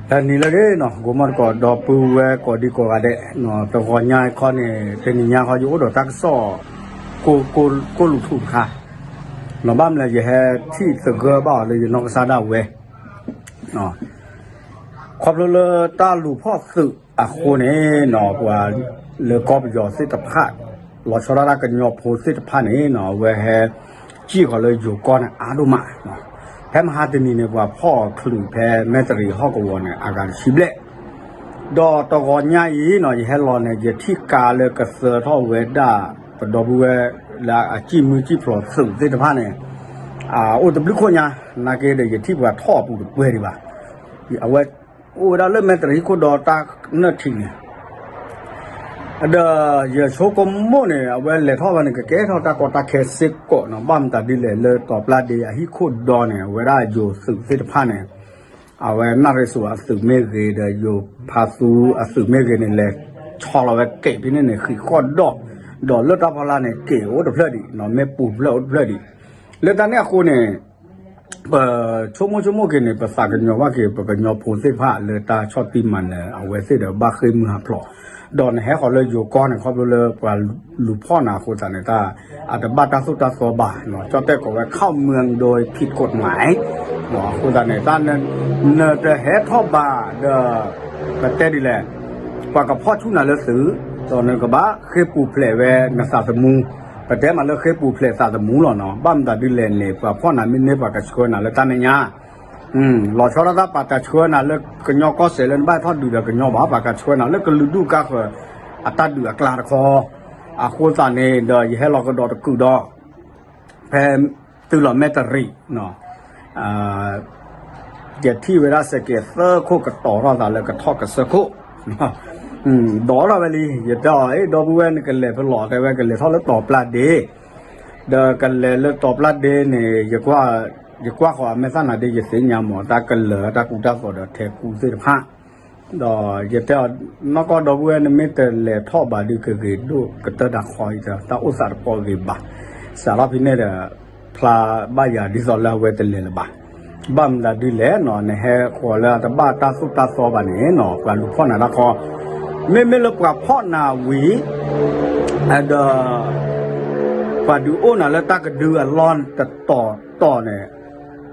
တနံၤလၢအဂ့ၤနီၤ ကိးမီၣ်သကိး ဒီပုၢ်ဝဲၢ်ကိးဒံကိးဂၤဒဲး, တဂီၤညါခီန့ၣ် တနံၤညါခီ ယအိၣ်ဒီးတၢ်ကစီၣ် ကိၢ်ကိၢ်လူၤထူၣ်တခါ, ဘၣ်မနုၤလဲၣ် ယဟဲထံၣ်သဂၢၢ်ဘၣ်အီၤလၢယနီၢ်ကစၢ်ဒၣ်ဝဲ ခီဖျိလၢတၢ်လူၤဖီၣ်သုးအဃိန့ၣ်နီၤ ပှၤလၢကီၢ်ပယီၤသ့ၣ်တဖၣ် လီၤဆီဒၣ်တၢ်ကညီဖိသ့ၣ်တဖၣ်န့ၣ်နီၤ အဝဲဟဲ စံၣ်ဃီၤလၢယိၤကီၢ်န့ၣ်အါဒိၣ်မး, ဖဲမဟါတနံၤန့ၣ် ပှၤဖီၣ်ချုးဖဲမဲၣ်တရံးဟီၣ်ကဝီၤန့ၣ် အဂၤတဆံဘျဲၣ်, ဒီးတဂီၤညါအံၤနီၤ ယဟဲလီၤန့ၣ် ယထံၣ်ကါလၢကသၢထီၣ်ဝဲဒၣ် ပဒီပုၢ်ဝဲၢ်လၢအစံၣ်မုၢ်စံၣ်ဖျိးသုးသ့ၣ်တဖၣ်န့ၣ် အိၣ်တဘျုးခိၣ်ညါ, နာ်က့ဒီး ယထံၣ်ပှၤထီၣ်အပူၤတပှဲၤဒံးဘၣ်, အဝဲအိၣ်ဝဲဒၣ်လၢမဲၣ်တရံးဟံၣ်ခိၣ်ဒီတၢ်နၢၣ်ထံးန့ၣ် ဒီးယဆိကမိၣ်န့ၣ် အဝဲလဲၤထီၣ်ဝဲန့ၣ် ကကဲထီၣ်တၢ်ကီတၢ်ခဲစ့ၢ်ကီးနီၤ, ဘၣ်မတၤဒ်လဲၣ် လၢတီၤပျၢ်ဒ့အဟံၣ်ခိၣ်ဒီန့ၣ် အဝဲဒၣ်ယိၤသုးသ့ၣ်တဖၣ်န့ၣ် အဝဲနၣ်ရ့စိၤအသုးမ့ၢ်ဂ့ၤ ဒီးယိၤဖါသူအသုးမ့ၢ်ဂ့ၤန့ၣ် လဲၤဆီလီၤဝဲကဲးဖဲန့ၣ်န့ၣ် ဃံးဃီၣ်ဒီၣ်, ဒီးလၢတၢ်ဖီလာ်န့ၣ် ကဲးအိၣ်တဖျၢၣ်ဒံးနီၤ, မ့ၣ်ပူၤတဖျၢၣ်အိၣ်တဖျၢၣ်ဒံး, လၢတၢ်န့ၣ်အဃိန့ၣ် ပဆိကမိၣ်ဆိကမိၣ်က့ၤန့ၣ် ပသးကညီၤဘၣ်က့ၤ ပကညီဖိသ့ၣ်တဖၣ်လၢတၢ်ဆီၣ်တံၢ်မၤနၢၤ အဝဲသ့ၣ်ဒီးဘၣ်ဃ့ၢ်မုၢ်ဟးဖျိး, ဒီးနဟဲဃီၤလၢယိၤကီၢ်န့ၣ် ခီဖျိလၢပှၤလူၤဖီၣ်နၤအဃိသတးန့ၣ် တၢ်အတဘၣ်တၢ်သိၣ်တၢ်သီဘၣ်နီၤ, ကၠီၣ်တဲၣ်ကိးဝဲ เข้าเมืองโดยผิดกฎหมาย အဃိသတးန့ၣ် တၢ်န နတဟဲထီၣ်ဘၣ်ဒီး ပတဲဒ်လဲၣ် ပှၤကဖီၣ်ဆူၣ်နၤလၢသုး, ဒီးနကဘၣ်ဃ့ၢ်ပူၤဖျဲးဝဲနသးသမူ, ပတဲမးလၢဃ့ၢ်ပူၤဖျဲးသးသမူလီၤနီၤ, ဘၣ်မတၤဒ်လဲၣ်န့ၣ် ပှၤဖီၣ်နၤမ့ၢ်န့ၢ်ပှၤကဆှၢနၤလၢတၢ်မဲာ်ညါ လီၤဆီဒၣ်တၢ်ပှၤတဆှၢနၤလၢကညီကီၢ်စဲၣ်လၢနဘၣ်ထီၣ်ဒုးဒီးကညီဘၣ်, ပှၤကဆှၢနၤလၢကလုာ်ဒူၣ်ကါဃၢၤ အတၢ်ဒုးအကျါတခီ, အဃိသတးန့ၣ်ဒီး ယဟဲလီၤကဒီးတကုာ်ဒီး ဖဲတုၤလီၤမဲၣ်တရံး ယထံၣ်ဝဲဒၣ်စဲးကဲးသၢခိၣ်ကတီၤထီၣ်သးလၢကထီၣ်ကစၢၢ်ခိၣ်, ဒီးထီၣ်ဝဲလံ, ယတဲအီၤ အဲ ဒီပုၢ်ဝဲၢ် နကလဲၤဖဲလဲၣ် တဲဝဲ ကလဲၤထီၣ်လၢတီၤပျၢ်ဒ့, ဒီးကလဲၤလၢတီၤပျၢ်ဒ့န့ၣ် ယကွၢ်ဃီၤအမဲာ်သၣ်နၤဒ့ ယသ့ၣ်ညါမး တၢ်ကလၢၤတၢ်ကူတၢ်သိးဒီးထဲကူသ့ၣ်တဖၣ်, ဒီးယတဲအီၤ နီၢ်ကီၢ်ဒီပုၢ်ဝဲၢ် နမ့ၢ်တလဲၤထီၣ်ဘၣ်ဒီး ကဂ့ၤဒိၣ်ကတၢၢ်တၢ်ဃီအံၤ တၢ်အိၣ်သးတပီၢ်ဂ့ၤဘၣ်, စးထီၣ်ဖဲန့ၣ်ဒီး ဖျါဘၣ်ယၤဒ်သိးလၢအဝဲတလဲၤလၢၤဘၣ်, ဘၣ်မတၤဒ်လဲၣ်နီၤ နဟဲဃီၤလၢအတဘၣ်တၢ်သိၣ်တၢ်သီဘၣ်န့ၣ်နီၤ ပှၤလူၤဖီၣ်နၤတၢ်ဃီ, မ့မ့ၢ်လၢပှၤဖီၣ်နၤဝံၤ ဒီး ပှၤဒုးအိၣ်နၤလၢတၢ်ကဒုအလီၢ်တတီၤတီၤန့ၣ်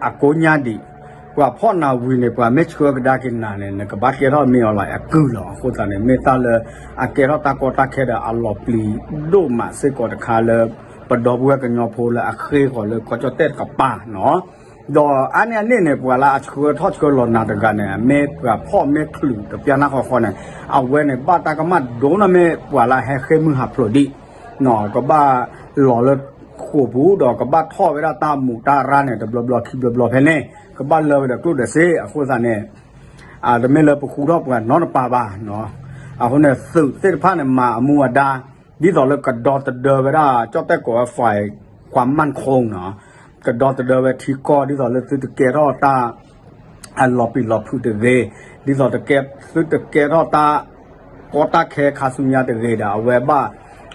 အကိညါဒံး, ပှၤဖီၣ်နၤဝံၤန့ၣ် ပှၤမ့ၢ်ဆှၢကဒါက့ၤနၤန့ၣ် နကဘၣ်ကဲထီၣ်မ့ၢ်အီၤလီၤအကုၢ်လီၤ. အဃိသတးန့ၣ် မ့ၢ်တၢ်လၢအကဲထီၣ်တၢ်ကီတၢ်ခဲဒီး အလီၤပျံၤဒိၣ်မးစ့ၢ်ကီးတခါလၢ ပဒီပုၢ်ဝဲၢ်ကညီဖိလၢအဃ့ၢ်ဃီၤလၢကီၢ်ကၠီၣ်တဲၣ်တကပၤနီၤ, ဒီးအါန့ၢ်အန့ၣ်န့ၣ် ပှၤလၢအဆှၢထီၣ်ဆှၢလီၤနၤတဂၤန့ၣ် မ့ၢ်ပှၤဖီၣ်မ့ၢ်ချုးတပျၢ်နၢ်ဃီဃီန့ၣ် အဝဲန့ၣ် ဘၣ်တၢ်ကမၣ်ဒိၣ်နီၤ မ့ၢ်ပှၤလၢဟဲဃ့ၢ်မုၢ်ဟးဖျိးဒံး ကဘၣ်လီၤလၢဃိာ်ပူၤ ဒီးကဘၣ်ထီၣ်ဝဲဒၣ်တၢ်မူးတၢ်ရၢ်န့ၣ် တဘျီဘျီခံဘျီဘျီဖဲန့ၣ် ကဘၣ်လၢဝဲဒီးကျိၣ်ဒီးစ့ အဃိသတးန့ၣ် တမ့ၢ်လၢပဃူထီၣ်ပှၤနီတပၤဘၣ်. အဃိန့ၣ် သုးသ့ၣ်တဖၣ်န့ၣ် မၤအမူအဒါ ဒ်သိးလၢကဒီသဒၢဝဲဒၣ် ကၠီၣ်တဲၣ်ကိးဝဲ ဖဲ ကွၢ်မၣ်ခိၣ်နီၤ ကဒီသဒၢဝဲထံကီၢ် ဒ်သိးလၢသုတကဲထီၣ်တၢ် အလီၤပျံၤလီၤဖုးတဂ့ၤ, ဒ်သိးတကဲ သုတကဲထီၣ်တၢ် ကီတၢ်ခဲခါဆူညါတဂ့ၤဒီး အဝဲဘၣ်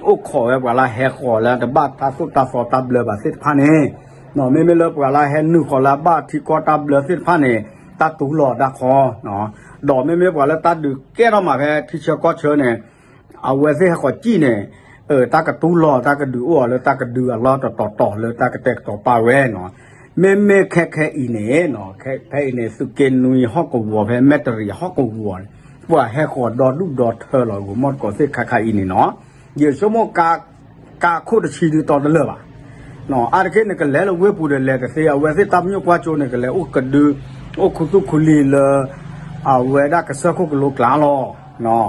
အိၣ်ခိးဝဲပှၤလၢဟဲဃီၤလၢတဘၣ်တၢ်သိၣ်တၢ်သီတၢ်ဘျၢဘၣ်သ့ၣ်တဖၣ်န့ၣ်, မ့မ့ၢ်လၢပှၤလၢဟဲနုာ်ဃီၤလၢအဘၣ်ထံကီၢ်တၢ်ဘျၢသ့ၣ်တဖၣ်န့ၣ် တၢ်တူၢ်လိာ်တၢ်ခီ, ဒီးမ့မ့ၢ်ပှၤလၢတၢ်ဒုးကဲထီၣ်မးဖဲထံဆၢကီၢ်ဆၢန့ၣ် အဝဲသ့ၣ်ဟဲဃီၤစံၣ်န့ၣ် တၢ်ကတူၢ်လိာ် တၢ်ကဒုးအိၣ်အီၤလၢတၢ်ကဒုးအလီၢ်တတီၤတီၤလၢတၢ်ကတဲာ်ကတီၤပာ်ဝဲနီၤ. မ့မ့ၢ်ခဲခဲအံၤန့ၣ် ဖဲအံၤန့ၣ် သုးက့နွံဟီၣ်ကဝီၤဖဲ မဲၣ်တရံးဟီၣ်ကဝီၤန့ၣ် ပှၤဟဲဃီၤဒီဒူၣ်ဒီထၢလီၤ ဂိၤမီၣ်တကိးသ့ၣ်ခါခါအံၤန့ၣ်နီၤ. ယဆိကမိၣ် ကါခိၣ်တဆံဒုးတီတလၢာ်ဘၣ်. အါတက့ၢ်န့ၣ်ကလဲၤလၢဝ့ၢ်ပူၤဒီးလဲၤတသ့ အဝဲသ့ၣ်တၢ်ပညိၣ်ကွၢ်ကၠိန့ၣ် ကလဲၤအိၣ်ကဒု အိၣ်ခူသူၣ်ခူလံၤလၢ အဝဲဒၣ်ကစၢၢ်ခိၣ်ကလိကျါလီၤ.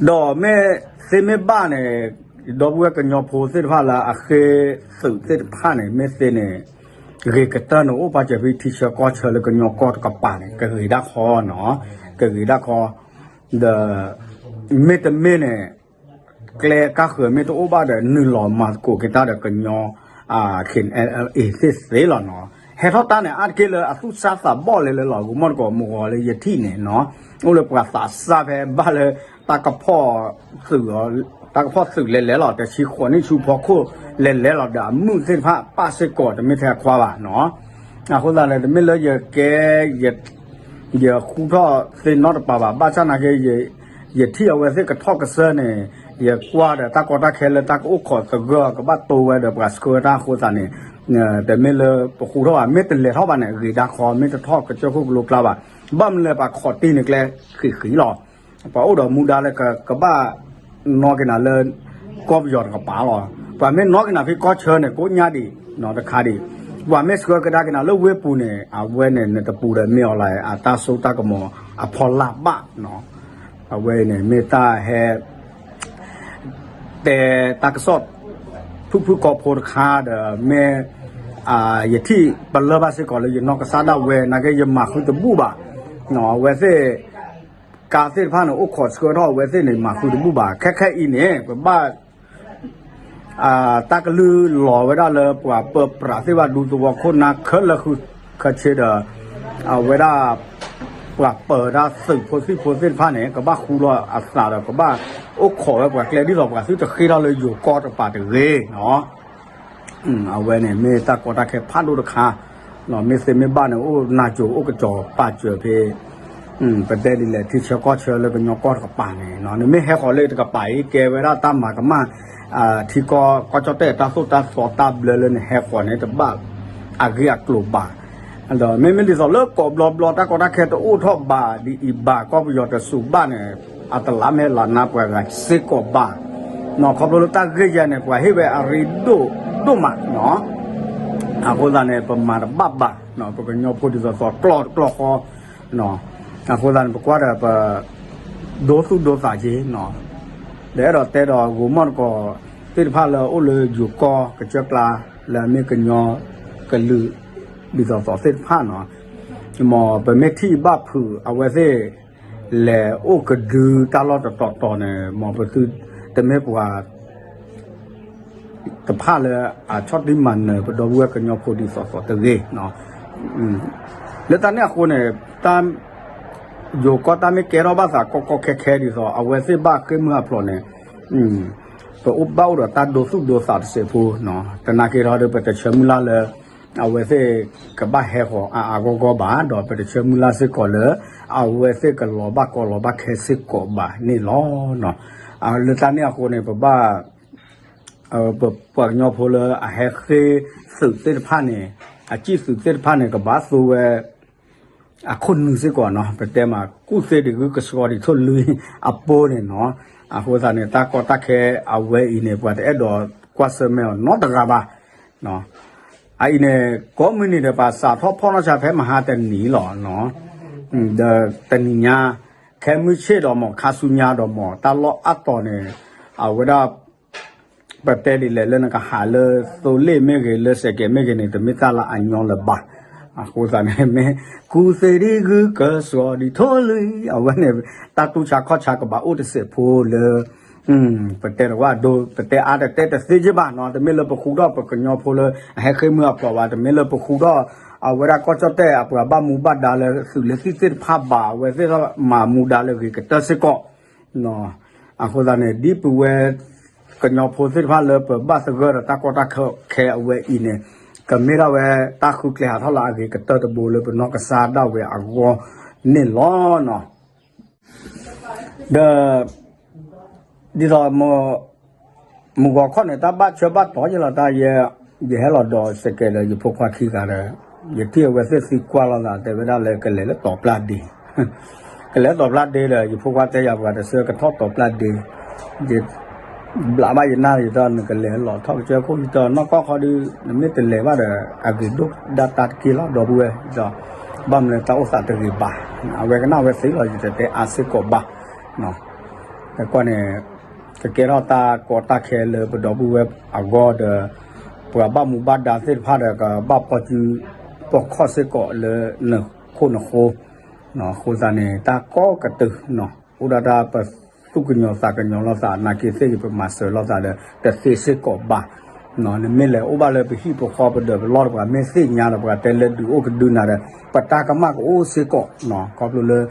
ဒီးမ့ၢ်သ့မ့ၢ်ဘၣ်န့ၣ် ဒီပုၢ်ဝဲၢ်ကညီဖိသ့ၣ်တဖၣ်လၢအဃ့သုးသ့ၣ်တဖၣ်န့ၣ် မ့ၢ်သ့န့ၣ် ဂ့ၤကတၢၢ်န့ၣ်အိၣ်ပာ်စၢၤဖဲထံဆၢကီၢ်ဆၢလၢကညီကီၢ်တကပၤန့ၣ် ကဂ့ၤဒၣ်ခီနီၤ, ကဂ့ၤဒၣ်ခီ, ဒီး မ့တမ့ၢ်န့ၣ် ကျဲကါဃၢၤမ့ၢ်တအိၣ်ဘၣ်ဒီး နုာ်လီၤမၤသကိးက့ၤတၢ်ဒီးကညီ KNLA သ့ၣ်သ့လီၤနီၤ. ဟဲထီၣ်တၢ်န့ၣ် အါတက့ၢ်လၢအသူၣ်စၢ်သးဘီၣ်လဲၤလဲၤလီၤ ဂိၤမီၣ်တကိး မုၢ်ဂီၤလၢယထံၣ်န့ၣ်နီၤ, အိၣ်လၢပှၤသးစၢ်ဖဲဘၣ်လၢ တၢ်ကဖီၣ်သုးအီၤ, တၢ်ကဖီၣ်သုးလဲၤလဲၤလီၤ တဆံဃိးနံၣ်ဆူဖီခိၣ်လဲၤလဲၤလီၤဒီး အမုၢ်သ့ၣ်တဖၣ်ပၣ်စ့ၢ်ကီး တမ့ၢ်ထဲအခွါဘၣ်နီၤ. အဃိသတးန့ၣ် တမ့ၢ်လၢယကဲ ယဃူထီၣ်သ့နီတပၤဘၣ်, ဘၣ်ဆၣ်နာ်က့ ယထံၣ်အဝဲသ့ၣ်ကထီၣ်ကစၢၢ်န့ၣ် ယကွၢ်ဒီးတၢ်ကီတၢ်ခဲလၢတၢ်ကအိၣ်ခိးသဂၢၢ် ကဘၣ်တိဝဲဒီးပှၤဆှၢတၢ်အဃိသတးန့ၣ် တမ့ၢ်လၢပဃူထီၣ်ဘၣ်, မ့ၢ်တလဲၤထီၣ်ဘၣ်န့ၣ် ဂ့ၤဒၣ်ဃီ မ့ၢ်တထီၣ်ကစၢၢ်ခိၣ်ကလိကျါဘၣ်. ဘၣ်မနုၤလဲၣ်ပှၤခိးတ့ၢ်န့ၣ်ကျဲဃံးဃံးလီၤ. ပှၤအိၣ်ဒီးမူဒါလၢကဘၣ်နီၣ်က့ၤနၤလၢ ကီၢ်ပယီၤတကပၤလီၤ. ပှၤမ့ၢ်နီၣ်က့ၤနၤဖဲကီၢ်ဆၢန့ၣ် ကိးညါဒံးတခါဒံး, ပှၤမ့ၢ်ဆှၢကဒါက့ၤနၤလၢဝ့ၢ်ပူၤန့ၣ် အဝဲန့ၣ်နတပူၤဒီးမ့ၢ်အီၤလၢအတၢ်စိတၢ်ကမီၤအဖီလာ်ဘၣ်. အဝဲအံၤန့ၣ် မ့ၢ်တၢ်ဟဲ တဲတၢ်ကစီၣ် ဖုၣ်ဖုၣ်ကိာ်ဖိတခါဒီး မ့ၢ် ယထံၣ်ပလၢၢ်ဘၣ်စ့ၢ်ကီးလၢယနီၢ်ကစၢ်ဒၣ်ဝဲ နာ်က့ယမၤဃုာ်တဘူၣ်ဘၣ်. အဝဲသ့ၣ် ကါသ့ၣ်တဖၣ်န့ၣ် အိၣ်ခိးဆှၢထီၣ်အဝဲသ့ၣ်န့ၣ် မၤဃုာ်တဘူၣ်ဘၣ်. ခဲခဲအံၤန့ၣ် ပဘၣ် တၢ်ကလုၢ်လီၤဝဲဒၣ်လၢပှၤပၢပြးသ့ၣ်ဘၣ်ဒူသဝီခိၣ်နၢ်ခဲလၢာ်ဃုခဲဆ့ဒီး အဝဲဒၣ် ပှၤပၢတၢ်သုးဖိသံၣ်ဖိသ့ၣ်တဖၣ်န့ၣ် ကဘၣ်ဃူလီၤအသးဒီး ကဘၣ်အိၣ်ခိးဝဲပှၤကျဲ ဒ်သိးပှၤသုတဃ့ထီၣ်လၢယိၤကီၢ်တပၤတဂ့ၤ. အဝဲန့ၣ်မ့ၢ်တၢ်ကီတၢ်ခဲဖးဒိၣ်တခါ, မ့ၢ်သ့မ့ၢ်ဘၣ်န့ၣ် အိၣ်နၢ်စိၤအိၣ်ကစီၤပာ်စၢၤဖဲ ပတဲဒ်လဲၣ် ထံဆၢကီၢ်ဆၢလၢကညီကီၢ်တကပၤန့ၣ် နမ့ၢ်ဟဲဃီၤလၢတကပၤအံၤ ကဲဝဲဒၣ်တၢ်မၤကမၣ် ထံကီၢ်ကီၢ်ကၠီၣ်တဲၣ်တၢ်သိၣ်တၢ်သီတၢ်ဘျၢလၢနဟဲဃီၤန့ၣ် တဘၣ်အဂ့ၢ်အကျိၤဘၣ်. ဒီးမ့မ့ၢ်ဒ်သိးလၢကိးဘျီဘျီ တၢ်ကီတၢ်ခဲတအိၣ်ထီၣ်ဘၣ်ဒ်အံၤဘၣ် ကီၢ်ပယီၤတစူးဘၣ်န့ၣ် အတလးမဲာ်လးနါပှၤဂၤစ့ၢ်ကီးဘၣ်. ခီဖျိလၢတၢ်ဂ့ၢ်ယဲန့ၣ် ပှၤဟ့ၣ်ဝဲအရ့ဒိၣ်ဒိၣ်မး. အဃိသတးန့ၣ် ပမၤတဘၣ်ဘၣ်, ပကညီဖိဒ်သိးသိးကျီၢ်တကျီၢ်ဃီ အဃိသတးန့ၣ် ပကွၢ်ဒီးပ ဒိသူၣ်ဒိသးက့ၤ, ဒီးအဲၣ်ဒိးတဲဒီးဂိၤမီၢ်တကီးသ့ၣ်တဖၣ်လၢအအိၣ်လၢယိၤကီၢ်ကစၢၢ်ကျါ လၢအမ့ၢ်ကညီကလုာ် ဒ်သိးသိးသ့ၣ်တဖၣ်န့ၣ်, မ်ပမ့ၢ်ထံၣ်ဘၣ်ဖုးအဝဲသ့ၣ် လဲၤအိၣ်ကဒုတၢ်လီၢ်တတီၤတီၤန့ၣ် မ်ပသုတမ့ၢ်ပှၤ တဖၣ်လၢအဆီၣ်တံၢ်မၤနၢၤ ပဒီပုၢ်ဝဲၢ်ကညီဖိဒ်သိးသိးတဂ့ၤ. လၢတၢ်န့ၣ်အဃိန့ၣ် တၢ် ယိၤကီၢ်တၢ်မ့ၢ်ကဲထီၣ်ဘၣ်သးကီကီခဲခဲဒ်သိး အဝဲသ့ၣ်ဘၣ်ဃ့ၢ်မုၢ်အဖျိးန့ၣ် ပအိၣ်ဘၣ်အိၣ်ဒီးတၢ်ဒိသူၣ်ဒိသးတစဲးဖိ, တနာ်က့ၤထီၣ်ဒီး ပတဆၢမုၢ်လၢ်လၢ အဝဲသ့ၣ်ကဘၣ်ဟဲဃီၤအါအါဂီၢ်ဂီၢ်ဘၣ်, ဒီးပတဆၢမုၢ်လၢ်စ့ၢ်ကီးလၢ အဝဲသ့ၣ်ကလီၤဘၣ်ကီလီၤဘၣ်ခဲစ့ၢ်ကီးဘၣ်န့ၣ်လီၤ. လၢတၢ်န့ၣ်အဃိန့ၣ် ပဘၣ် ပပှၤကညီဖိလၢအဟဲဃ့ၢ်သုးသ့ၣ်တဖၣ်န့ၣ် အစံၣ်သုးသ့ၣ်တဖၣ်န့ၣ် ကဘၣ်သိဝဲ အခိၣ်နူာ်စ့ၢ်ကီးနီၤ, ပတဲမး ကူၣ်သ့ဒံးဂုၢ်ကဆှီဒံးထိၣ်လွံၢ်အပူၤန့ၣ်နီၤ. အဃိသတးန့ၣ် တၢ်ကီတၢ်ခဲအဝဲအံၤန့ၣ် ပှၤတအဲၣ်ဒိးကွၢ်ဆၢၣ်မဲာ်အီၤနီတဂၤဘၣ်. အအံၤန့ၣ် ကိးမုၢ်နံၤဒီး ပှၤစးထီၣ်ဖီၣ်နီၢ်ဆါဖဲမဟါတနံၤလီၤ. ဒီးတနံၤညါ ခဲမုၢ်ဆ့ၣ်ဒီးမ့ၢ် ခါဆူညါဒီးမ့ၢ် တၢ်လီၢ်အါတီၤန့ၣ် အဝဲဒၣ် ပတဲဒ်လဲၣ်လၢနကဟးလၢသိလ့ၣ်မ့ၢ်ဂ့ၤ လၢစဲးကဲးမ့ၢ်ဂ့ၤန့ၣ် တမ့ၢ်တၢ်လၢအညီလၢၤဘၣ်. အဃိသတးန့ၣ် မ့ၢ်ကူၣ်သ့ဒံးဂုၢ်ကဆှီဒံးထိၣ်လွံၢ် အဝဲန့ၣ် တၢ်တူၢ်ဆါခီၣ်ဆါကဘၣ်အိၣ်တစဲးဖိလၢ ပတဲတဝၣ်ဒိ ပတဲအါတတဲတသ့က့ဘၣ်နီၤ, တမ့ၢ်လၢပဃူထီၣ်ပကညီဖိလၢအဟဲဃ့ၢ်မုၢ်အဖျိးဘၣ်, တမ့ၢ်လၢပဃူထီၣ် အဝဲဒၣ်ကီၢ်ကၠီၣ်တဲၣ်အပှၤဘၣ်မူဘၣ်ဒါလၢသုးလၢသံၣ်သ့ၣ်တဖၣ်ဘၣ်, အဝဲသ့ၣ်မၤမူဒါလၢအဂ့ၤကတၢၢ်စ့ၢ်ကီး. အဃိသတးန့ၣ် ဒ်ပဝဲ ကညီဖိသ့ၣ်တဖၣ်လၢပဘၣ်သဂၢၢ်ဒီးတၢ်ကီတၢ်ခဲအဝဲအံၤန့ၣ် ကမ့ၢ်ဒၣ်ဝဲတၢ်ဃုကျဲၤဟးထီၣ်လၢအဂ့ၤကတၢၢ်တဘိလၢပနီၢ်ကစၢ်ဒၣ်ဝဲအဂီၢ်န့ၣ်လီၤ. ဒီး ဒ်သိး မုၢ်ဂီၤခီန့ၣ် တၢ်ဘၣ်ဆၢဘၣ်တီၤယဲလီၤ, တၢ်ယဲ ယဟဲလီၤဒီးစဲးကဲးဒီးယဖိခွါခံဂၤဒီး ယထံၣ်အဝဲသ့ၣ်သံကွၢ်လိာ်သး တဲဝဲဒၣ်လၢကလဲၤလၢတီၤပျၢ်ဒ့, ကလဲၤတီၤပျၢ်ဒ့ဒီး ယဖိခွါတဲယၤ ပှၤတဆၢကထီၣ်တီၤပျၢ်ဒ့, ယ ဘျးဘၣ်ယနၢ် ယတၢ်နကလဲၤလီၤထီၣ်ကစၢၢ်ခိၣ် ယတနီၢ်ကီၢ်ခီဒီး နမ့ၢ်တလဲၤဘၣ်ဒီး အဂ့ၤဒိၣ်ဒၣ်တၢ်တက့ၢ်လီၤ ဒီပုၢ်ဝဲၢ်, ဘၣ်မနုၤတၢ်အိၣ်သးတဂ့ၤဘၣ်, အဝဲကနၣ်ဝဲသ့လီၤ ယတတဲအါစ့ၢ်ကီးဘၣ်. ကွၢ်န့ၣ် ကကဲထီၣ်တၢ်ကီတၢ်ခဲလၢပဒီပုၢ်ဝဲၢ်အဂီၢ်ဒီး ပှၤဘၣ်မူဘၣ်ဒါသ့ၣ်တဖၣ်ဒီး ကဘၣ်ပီစုပီခီၣ်စ့ၢ်ကီးလၢနခိၣ်နဃိ, အဃိသတးန့ၣ် တၢ်ကီကတုာ် အိၣ်ဒၣ်တၢ်ပသူၣ်ကညီၤသးကညီၤလိာ်သး နာ်က့သ့ၣ်ယပမၤစၢၤလိာ်သးဒီး တသ့စ့ၢ်ကီးဘၣ်. နမ့ၢ်လဲၤအိၣ်ဘၣ်လၢပဟံၣ်ပဃီပဒၢးပလီၢ်တပှၤ မ့ၢ်သ့ၣ်ညါဒီး ပှၤတဲလၢဒုးအိၣ်ကဒုနၤဒီး ပတၢ်ကမၣ်ကအိၣ်စ့ၢ်ကီး, ခီဖျိလၢ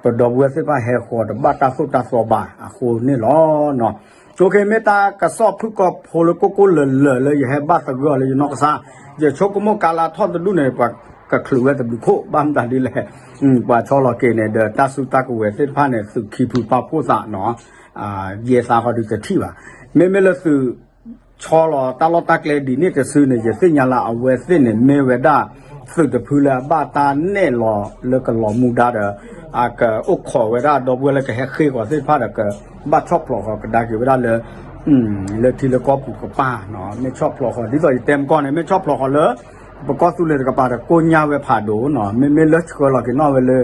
ပဒီပုၢ်ဝဲၢ်သ့ၣ်တဖၣ်ဟဲဃီၤတဘၣ်တၢ်သိၣ်တၢ်သီဘၣ်အဃိန့ၣ်လီၤ. ကၠိခဲ မ့ၢ်တၢ်ကစီၣ်ဖုၣ်ကိာ်ဖိလၢကိၢ်ကိၢ်လၢၤလၢၤလၢယဟဲဘၣ်သဂၢၢ်လၢယနီၢ်ကစၢ်, ယဆိကမိၣ်ကါလၢထီၣ်တဒူၣ်န့ၣ် ပှၤ ကချုးဝဲတဘျုးခိၣ် ဘၣ်မတၤဒ်လဲၣ်, ပှၤဆီလီၤက့ၤန့ၣ် ဒီးတၢ်စုတၢ်ကဝဲၤသ့ၣ်တဖၣ်န့ၣ် သုးခံဖုပာ်ဖှိၣ်သးနီၤ, ယဲသးဃီဒုးတထံၣ်ဘၣ်. မ့မ့ၢ်လၢသုးဆီလီၤတၢ်လီၢ်တၢ်ကျဲဒ်န့ၣ်တစုန့ၣ် ယသ့ၣ်ညါလၢအဝဲသ့ၣ်န့ၣ် မ့ၢ်ဝဲဒၣ်သုးတဖုလၢအဘၣ်တၢ်နဲၣ်လီၤလၢကလီၤမူဒါဒီး အကအိၣ်ခိးဝဲဒၣ်ဒီပုၢ်ဝဲၢ်လၢကဟဲဃ့ၢ်ဃီၤသ့ၣ်တဖၣ်ဒီး ကဘၣ်ဆီၣ်ဖျိးဃီၤကဒါက့ၤဝဲဒၣ်လၢ လၢထံလၢကီၢ်ပူၤတကပၤနီၤ. မ့ၢ်ဆီၣ်ဖျိးဃီၤ ဒ်သိးယတဲမကီၢ်န့ၣ် မ့ၢ်ဆီၣ်ဖျိးဃီၤလၢ ပကီၢ်သူလ့ၤတကပၤဒီး ကိညၢ်ဝဲဖးဒိၣ်နီၤ. မ့မ့ၢ်လၢဆှၢလီၤက့ၤနီၣ်ဝဲလၢ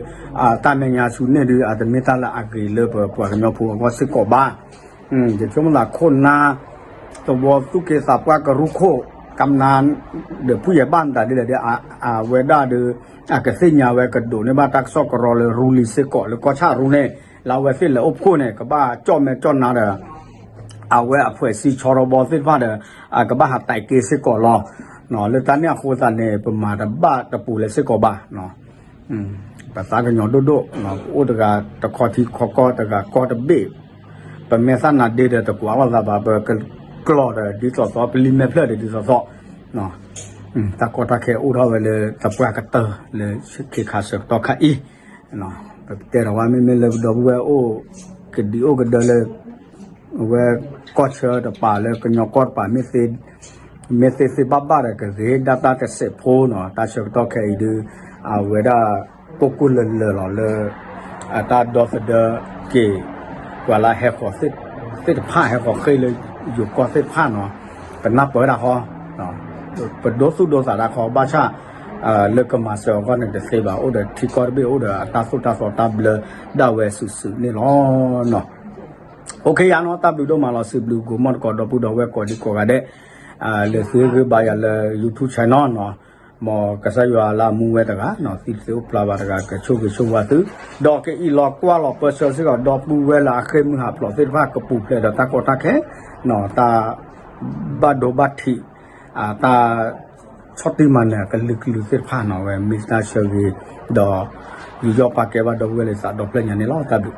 တၢ်မဲာ်ညါဆူန့ၣ်ဒုး အတမ့ၢ်တၢ်လၢအဂ့ၤလၢပပှၤကညီဖိအဂီၢ်စ့ၢ်ကီးဘၣ်. ယဆိကမိၣ်သးခိၣ်နၢ် သဝီသူၣ်က့သးပှၢ်ကရူၢ်ခိၣ် ကမျၢၢ် ဒီးဖုယဲၢ်ဘၣ်မတၤဒ်လဲၣ်ဒီး အဝဲဒၣ်ဒီး အကသ့ၣ်ညါဝဲကဒိးန့ၢ်ဘၣ်တၢ်ကစီၣ်ကရီလၢရူလံၤစ့ၢ်ကီး လၢကီၢ်ဆၣ်ရူန့ၣ် လၢအဝဲသ့ၣ်လဲၤအိၣ်ဖှိၣ်န့ၣ် ကဘၣ်ကၠီၣ်မဲာ်ကၠီၣ်နါဒီး အဝဲအဖွဲ့အစည်းဆီထီဘီသ့ၣ်တဖၣ်ဒီး အကဘၣ်ဟးတဲာ်က့ၤစ့ၢ်ကီးလီၤ. လၢတၢ်န့ၣ်အဃိသတးန့ၣ် ပမၤတဘၣ်တပူၤလၢၤစ့ၢ်ကီးဘၣ်. ပသးကညီၤဒိၣ်ဒိၣ်, ပအိၣ်တဂၤတခီထံခီကီၢ် တဂၤကီၢ်တဘ့ၣ်, ပမဲာ်သၣ်နါဒ့ဒီးတကွၢ်လိာ်သးဘၣ်, ပကျီၢ်ဒီးဒ်သိးသိး ပလံာ်မဲာ်ဖျၢၣ်ဒီးဒ်သိးသိး, တၢ်ကီတၢ်ခဲအိၣ်ထီၣ်ဝဲလၢသပှၢ်ကတၢၢ်လၢခ့ခါဆၢကတီၢ်ခါအံၤ, ပကတဲဒီးဝဲမ့မ့ၢ်လၢပဒီပုၢ်ဝဲၢ်အိၣ်ကဒံအိၣ်ကဒၢလၢ အဝဲကီၢ်ဆၢတပၤလၢကညီကီၢ်တပၤ မ့ၢ်သ့သ့ဘၣ်ဘၣ်ဒီး ကဂ့ၤဒၣ်တၢ်တစဲးဖိနီၤ. တၢ်ဆၢကတီၢ်ခဲအံၤဒုး အဝဲဒၣ်ကိၢ်ကိၢ်လၢၤလၢၤလီၤလၢ အတၢ်ဒီသဒၢက့ၤ ပှၤလၢဟဲဃီၤသ့ၣ်တဖၣ် ဟဲဃီၤဃ့ၢ်လၢယိၤကီၢ်သ့ၣ်တဖၣ်နီၤ. ပနၢ်ပၢၢ်ဒၣ်ဃီ, ပဒိသူၣ်ဒိသးဒၣ်ဃီ ဘၣ်ဆၣ် လၢကမၤစၢၤအဂီၢ်န့ၣ်တသ့ဘၣ်, အိၣ်ဒီးထံကီၢ်တဘ့ၣ် အိၣ်ဒီးအတၢ်သိၣ်တၢ်သီတၢ်ဘျၢဒၣ်ဝဲစုာ်စုာ်န့ၣ်လီၤ. အိၣ်ခ့ယါနီၤ, တၢ်ဘျုးဒိၣ်မးလီၤ. စံးဘျုးကိးမီၢ်တကိး ဒီပုၢ်ဒီဝဲၢ်ကိးဒံကိးဂၤဒဲး လၢသုဂ့ၢ်ဘါယၤလၢ YouTube channel နီၤ, မ်ကစၢ်ယွၤလၢအမူဝဲတဂၤနီၤ, သံသ့အိၣ်ဖျါဘၣ်တဂၤ ကဆိၣ်ဂ့ၤဆိၣ်ဝါသု, ဒီးကအံးလီၤကွၢ်လီၤပၢဆှၢစ့ၢ်ကီး ဒီပုၢ်ဝဲၢ်လၢအဃ့ၢ်မုၢ်ဟးဖျိးသ့ၣ်တဖၣ် ကပူၤဖျဲးဒီးတၢ်ကီတၢ်ခဲနီၤ, တၢ်ဘၣ်ဒိဘၣ်ထံး တၢ်ဆီၣ်တံၢ်မၤနၢၤကလုာ်ကလုာ်သ့ၣ်တဖၣ်နီၤ, ဝဲမ့ၢ်တၢ်ဆၢဂ့ၤ ဒီး ယူးယီၣ်ပာ်ကဲဘၣ်ဒီပုၢ်ဝဲၢ်လၢသးဒီဖျၢၣ်ညါန့ၣ်လီၤ. တၢ်ဘျုး